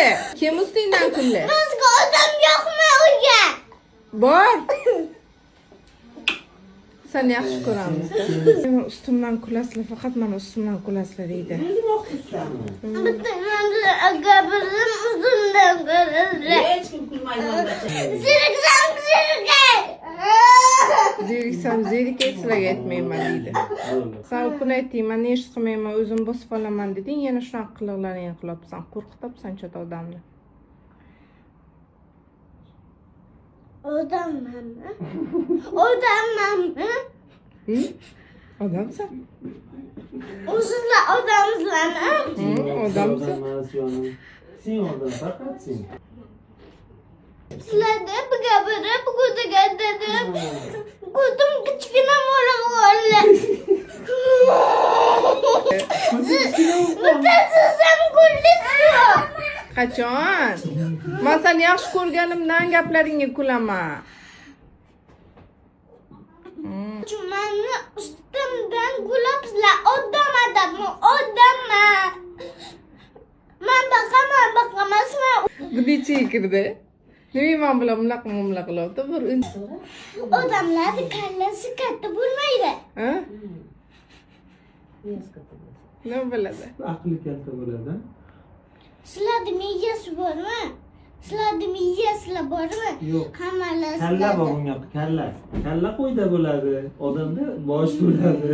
Kuldi? Kim ustingdan kuldi? Boshqa odam yo'qmi uyga? Bor. Seni yaxshi ko'ramiz. Meni ustimdan kulasizlar, faqat meni ustimdan kulasizlar deydi. Bitta gapirdim, ustimdan ko'radilar. Hech kim kulmaydi ungacha. Zeriksam zerikay. Zeriksam zerikay, sizlarga aytmayman deydi. San u kuni aytding, man ish qilmayman, o'zim bosib olaman deding, yana shunaqa qiliqlaringni qilyapsan, qo'rqityapsan cho'ta odamni. Odammanmi? Odammanmi? Hı? Odamsan. O'zizlar odamsizlarmi? Hı, odamsan. Odam emas jonim. Sen odam, faqat sen. Sizlarda gapirib ko'taga dedim. Ko'tim kichkina bo'lib qoldi. Bitta sizam kuldingizmi? Qachon? Man seni yaxshi ko'rganimdan gaplaringga kulaman. Mani ustimdan kulabsizlar. Odam adammi? Odamman. Man baqaman, baqamasman. Bu nechaga kirdi? Nima man bilan bunaqa muomala qilyapti? Bir Odamlarning kallasi katta bo'lmaydi. Ha? Nima biladi? Aqli katta bo'ladi. Sizlarda miyasi bormi? Sizlarda miyasizlar bormi? Yo'q. Hammalar Kalla bor sizlarda. bunga, kalla. Kalla qo'yda bo'ladi, odamda bosh bo'ladi.